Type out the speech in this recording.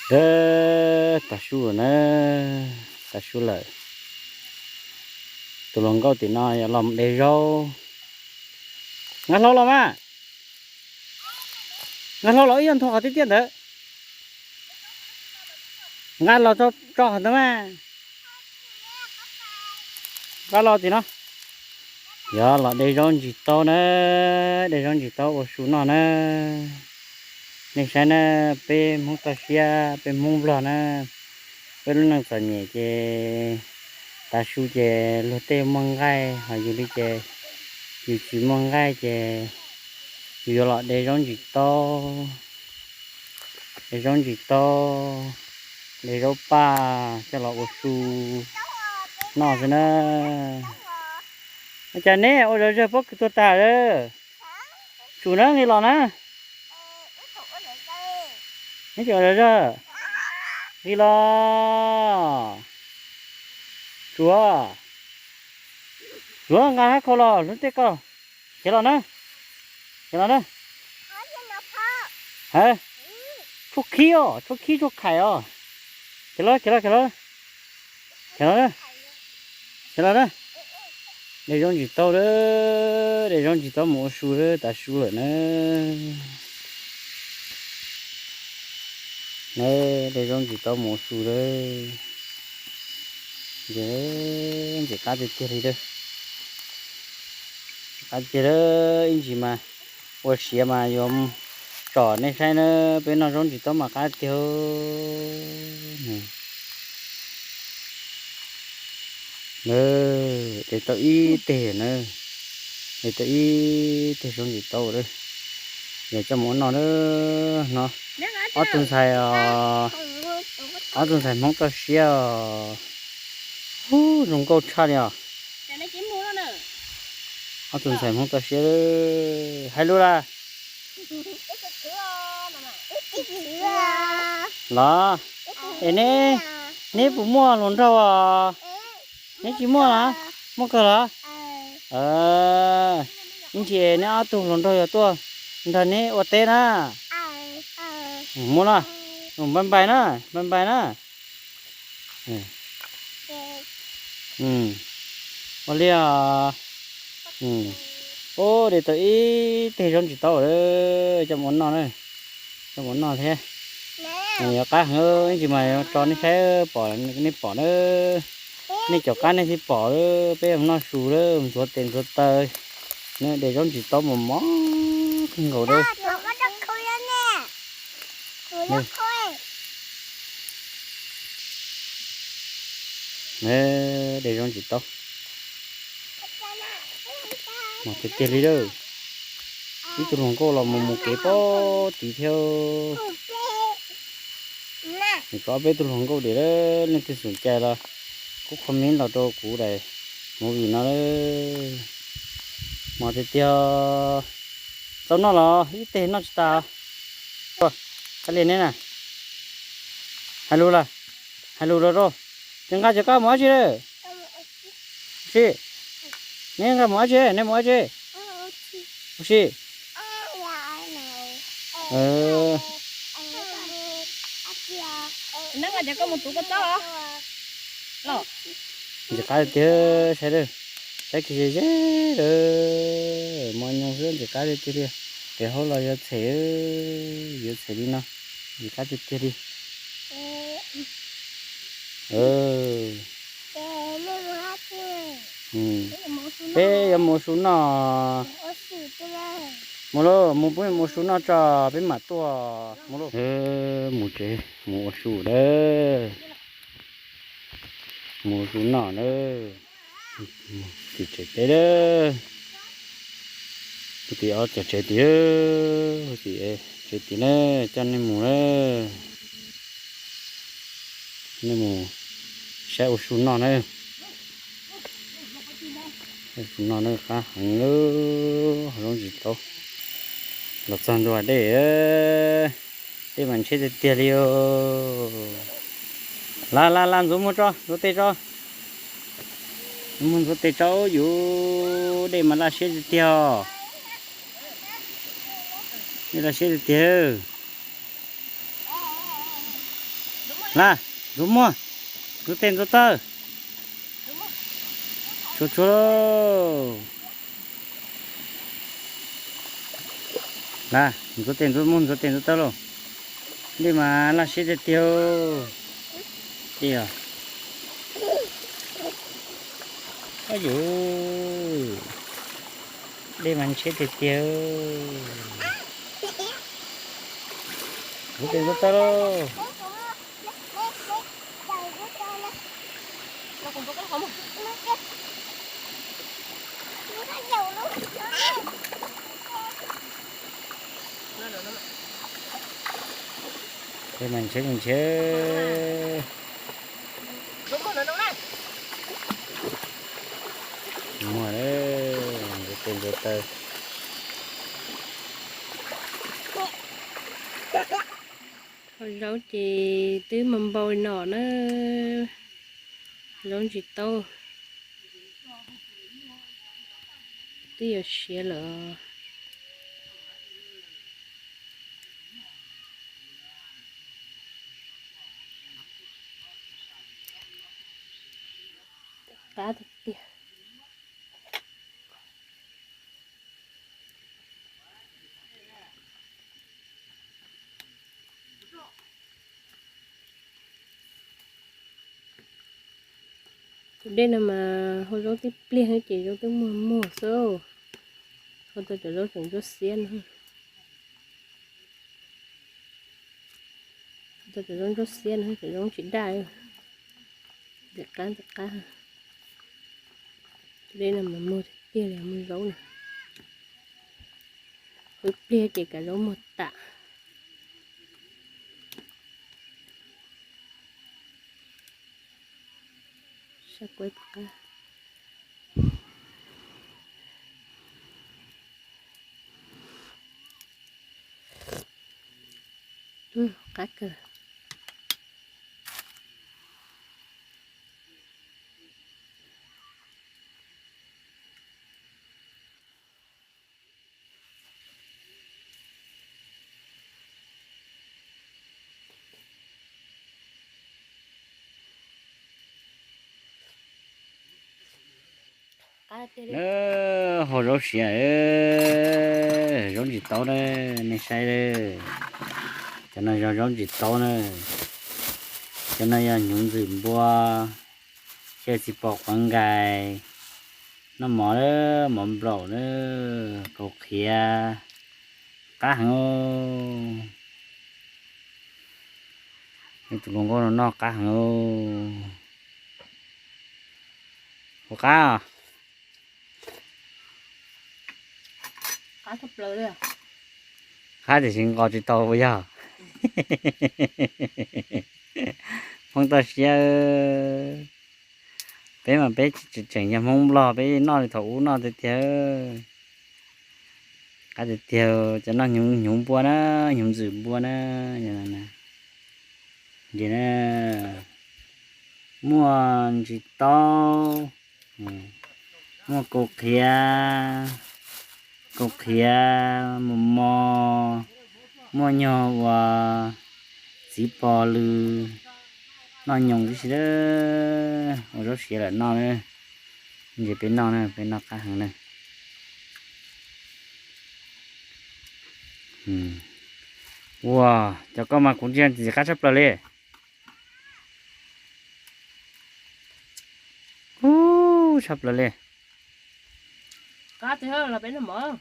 Tav su lawm na, tav su lawm. Tus hluas nkauj tim no yog los de zaub. Nqa hlo los mas. Nqa hlo los ib yam ntho qhov tiaj tiaj ntawd. Nqa los tso qhov ntawd mas. Nqa los tim no. Yog los de zaub ntsis taub na, de zaub ntsis taub ua su noj na. Nej saib na, peb Hmoob toj siab, peb Hmoob Nplog na, peb lub neej txom nyem ces tav su ces luag tej muaj nqaij, ho yus li ces yus tsis muaj nqaij ces yus yuav los de zaub ntsis taub, de zaub ntsis taub, de zaub paj coj los ua su noj xwb na. Ua cas neb ua zog zawg pob kws tuag tag lawm? Tsum na, nqis los na. Neb tseem ua zog zawg, nqis los. Tsum, luag nqa hab khau los luag tej ko. Khiav los na, khiav los na. Ha, tshuaj khib os, tshuaj khib tshuaj khais os. Khiav los, khiav los, khiav los. Khiav los, khiav los na. De zaub ntsis taub lawm, de zaub ntsis taub mus ua su lawm, tav su lawm na. Na, de zaub ntsis taub mus ua su lawm. Ntxim qab tiag tiag li. Ntxim qab tiag tiag li, ib ntsis mas ua siav mas yuav tsom nej saib na, peb noj zaub ntsis taub mas qab tiag. Na, de tau ib teg na, de tau ib teg zaub ntsis taub lawm. Yog coj mus ua noj lawm no. Ob tug ntxhais, ob tug ntxhais Hmoob toj siab os. Hu, zoo nkauj tshaj li os. Ob tug ntxhais Hmoob toj siab, hais lus las. Los, es neb, neb puas muaj hluas nraug os? Neb tsis muaj los? Muaj kawg los? Ib ntsis neb ob tug hluas nraug yog tuaj nrog neb ua teb na. Muaj los? Npai npai na, npai npai na. Ua li os. Ub, de tau ib teg zaub ntsis taub lawm, coj mus ua noj na. Coj mus ua noj thiab. Yuav qab heev, ib ntsis mas yuav tso nej saib pom, nej pom na. Nej caum qab nej thiaj pom lawm, peb mus noj su lawm, ntxuav tes ntxuav taw. Na, de zaub ntsis taub mos mos kawg nkaus lawm. Na, de zaub ntsis taub mos tiag tiag li lawm. Ib tug hluas nkauj los mus mus kev pob tid thiab. Nim kom peb tug hluas nkauj dem lawm, leej twg xum cai los kuj comment los rau kuv daim movie no lawm. Mos tiag tiag. Txaus noj los ib teg noj tsis tas. Kav liam neb na. Hais lus lawm, hais lus lawm rau. Ces nqa cov kab mus dab tsi lawm? Ua si. Neb nqa mus dab tsi? Neb mus dab tsi? Ua si. Ntxim qab tiag, saib, saib kiag ze ze lawm, mos nyoos xwb, ntxim qab tiag tiag li. Tes hauv los yuav txhem, yuav txhem li no, ntxim qab tiag tiag li. Peb yuav mus ua su noj. Mus lauj, mus peb mus ua su noj tso, peb mam tuaj. Mus lauj, mus tsev mus ua su lawm. Mus ua su noj lawm. Tim tsev peb lawm. Tim ob cov tsev tim, tim tsev tim na, coj nej mus lawm. Nej mus saib ua su noj na. Ua su noj na, qab heev lawm, zaub ntsis taub. Los txog ntua dej, dej mas ntshiab tiag tiag li os. Laj laj laj, ntxuav muag tso, ntxuav tes tso. Ntxuav muag ntxuav tes tso, yus dej mas laj siab tiag tiag. Dej laj siab tiag tiag. Laj, ntxuav muag, ntxuav tes ntxuav taw. Tshuav tshuav lauj. Laj, ntxuav tes ntxuav muag, ntxuav tes ntxuav taw lauj. Dej mas laj siab tiag tiag. Dej os. Au yus, dej mas ntshiab tiag tiag. Ntxuav tes ntxuav taw lauj. Dej mas ntshiab ntshiab. Muag, ntxuav tes ntxuav taw. Kho zaub ces twb mas npau li no na. Zaub ntsis taub twb yuav siav lawm. Qab tiag tiag. Tus dej no mas hau zaub tib pliag ces zaub twb muag muag xwb. Hau tau cov zaub tseem ntsuab xiab no. Hau tau cov zaub ntsuab xiab no, cov zaub tsis daj. Ntxim qab ntxim qab. Tus dej no mas muag tiag tiag li, muag zaub na. Ib pliag ces kav zaub muag tas. Sab kuab qab. Qab kawg. Hau zaub siav, zaub ntsis taub na, nej saib. Cov no yog zaub ntsis taub na. Cov no yog hnyuv ntxwm npua, xyaw txiv pos quav nkais, noj mov, mov nplaum na, kaus qhiav, qab heev. Tus hluas nkauj no noj qab heev. Ua qab. Qab tiam sis nqos tsis tau puas yog? Hmoob toj siab. Peb mas peb tseem yog Hmoob Nplog, peb noj li thaum ub noj tiag tiag. Qab tiag tiag, cov no hnyuv npua na, hnyuv ntxwm npua na. Ces na, muaj ntsis taub, muaj kaus qhiav, kaus qhiav mos mos, muaj nyuag uas txiv pos lws, noj nyoos tib si. Ua zaub siav lawm noj na. Ntsis peb noj na, peb noj qab heev na. Ua, cov koj mas kuv ntsia ntxim qab tshaj plaws li. Ub, tshaj plaws li. Qab tiag los peb noj mov.